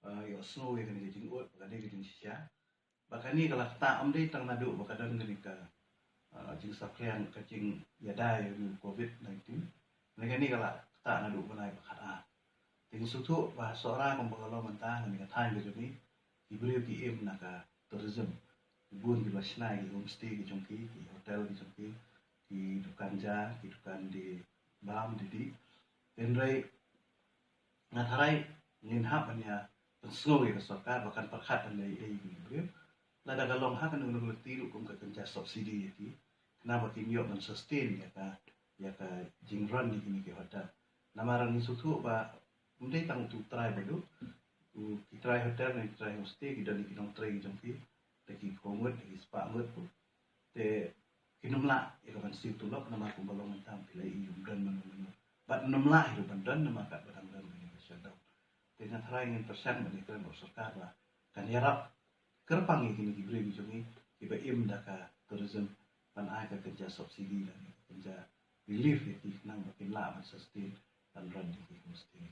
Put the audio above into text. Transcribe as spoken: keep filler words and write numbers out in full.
uh, ïohsngew ïa kane ka jingud, ba kane ka jingshisha. Ba kane ka la ktah ym dei tang naduh ba ka don kane ka, uh, jingsaphriang, ka jingïada ïa u covid nineteen. Kane, kane ka la ktah naduh bnai ba khatar. Te ngi sngewthuh ba Sohra kumba ka long mynta, kane ka thaiñ ka jong ngi, ki briew ki im na ka tourism. Ki bun kiba shna ïa ki homestay ki jong ki, ki hotel ki jong ki, ki dukan ja, ki dukan die bam die dih. Hynrei nga tharai ngin hap ban ïa pynsngew ïa ka sorkar ba kan pyrkhat ban leh ei ei ïa ki briew. Lada ka long ha kano kano ka lynti ruh kum ka kynja subsidy ïa ki, khnang ba kin ïoh ban sustain ïa ka, ïa ka jingrun ïa kine ki hotel. Namar ngi sngewthuh ba ym dei tang utu u trai baduk, u, ki trai hotel ne ki trai homestay ki don ïa ki nongtrei ki jong ki, da ki phew ngut, da ki spah ngut. Te kin ym lah ïa ka ban siew tulop namar kumba long mynta, phi la ïohi ym don mano mano. Bad ym lah ïa ka ban don namar katba dang don kane ka shutdown. Te nga tharai ngin pyrshang ban ïakren bad sorkar ba kan ïarap kyrpang ïa kine ki briew ki jong ngi kiba im da ka tourism, ban ai ka kynja subsidy lane ka kynja relief ïa ki khnang ba kin lah ban sustain, ban run ïa ki homestay.